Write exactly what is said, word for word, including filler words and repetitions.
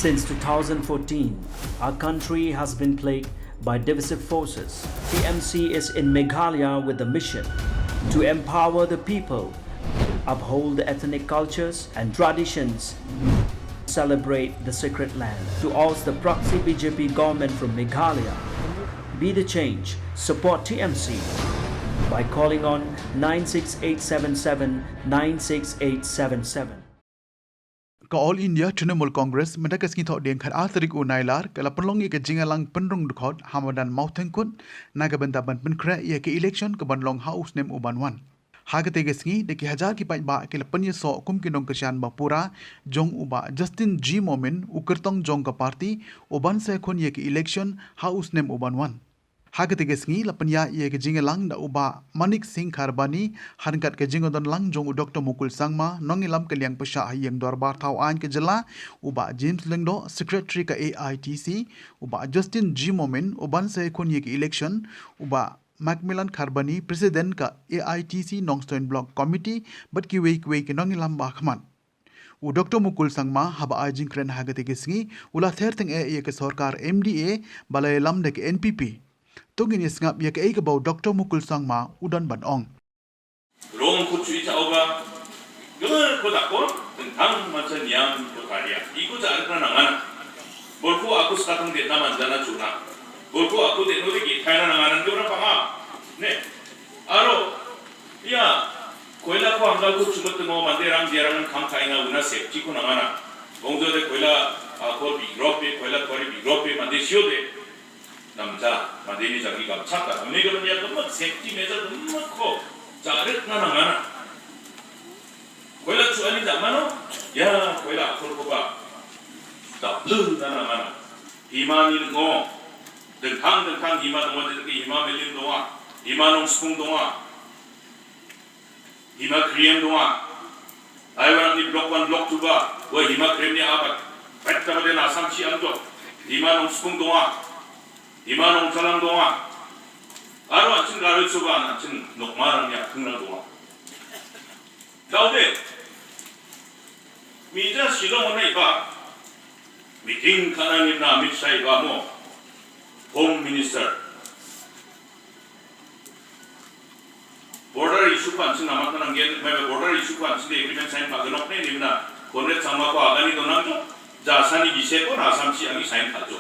Since two thousand fourteen, our country has been plagued by divisive forces. T M C is in Meghalaya with the mission to empower the people, uphold the ethnic cultures and traditions, celebrate the sacred land. To oust the proxy B J P government from Meghalaya, be the change, support T M C by calling on nine six eight seven seven nine six eight seven seven. Ka All India Trinamool Congress mynta ka sngi Thohdieng khatar tarik u Nailar ka la pynlong ïa ka jingïalang pynrung dkhot ha madan Mawthengkut na ka bynta ban pynkhreh ïa ka election ka ban long ha u snem u ban wan. Ha katei ka sngi da ki hajar ki paidbah ki la pynïasoh kum ki nongkyrshan ba pura jong u Bah Justin G Momin, u kyrtong jong ka party, u ban sa ïakhun ïa ka election ha u snem u ban wan. Ha katei ka sngi la pynïaid ïa ka jingïalang da u Bah Manik Singh Kharbani, ha ryngkat ka jingdon lang jong u Doctor Mukul Sangma, nongïalam ka liang pyrshah ha ïing dorbar thaw aiñ ka jylla, u Bah James Lyngdoh, Secretary ka A I T C, u Bah Justin G Momin, u ban sa ïakhun ïa ka election, u Bah Macmillan Kharbani, President ka A I T C Nongstoiñ Block Committee, bad kiwei kiwei ki nongïalam ba khmat. U Doctor Mukul Sangma haba ai jingkren ha katei ka sngi u la ther tyngeh ïa ka sorkar M D A ba la ïalam da ka N P P. To ngin ïa sngap ïa kaei kaba u Doctor Mukul Sangma u don ban ong. Rong kut sui cha oba. Gur ko dakon tentang macam niam ko karya. Iku cha arna nangan. Bolku aku sekatang de naman jana chuna. Bolku aku de nuri ki kaina nangan gur apa ma. Ne. Aro. Ïa, koila ko anggal ko chumut mo mande rang dia rang kam kaina una safety ko nangana. Bongjo de koila, ah, ko bi drop pe, koila ko bi drop pe mande sio de. Namja, mande ni jagi kam chaka. Amne ko nya ko safety measure ko. Jarit na nangana. Koila chu ani da mano? Ïa, koila ko ko ba. Da phu na nangana. Hima ni ngo. Dengkang dengkang hima dong wa, hima melin dong wa. Hima nong spung dong wa. Hima kriem dong wa. Ai wa ni block one, block two ba. Wa hima kriem ni abat. Petta ba den Assam chi am dong. Hima nong spung dong wa. Hima nong chalang dong wa. Aro an chin garoi suba an chin nok marang ya kung nang dong wa. Daude. Mija Shillong on nai ba. Meeting kana ni na Amit Shah ba mo. Home Minister. Border issue pan sing namat nang gen, mai border issue pan sing agreement sign pa genok ne nimna. Conrad Sangma ko agani donang jo, ja sani bise ko na Assam chi ani sign pa jo.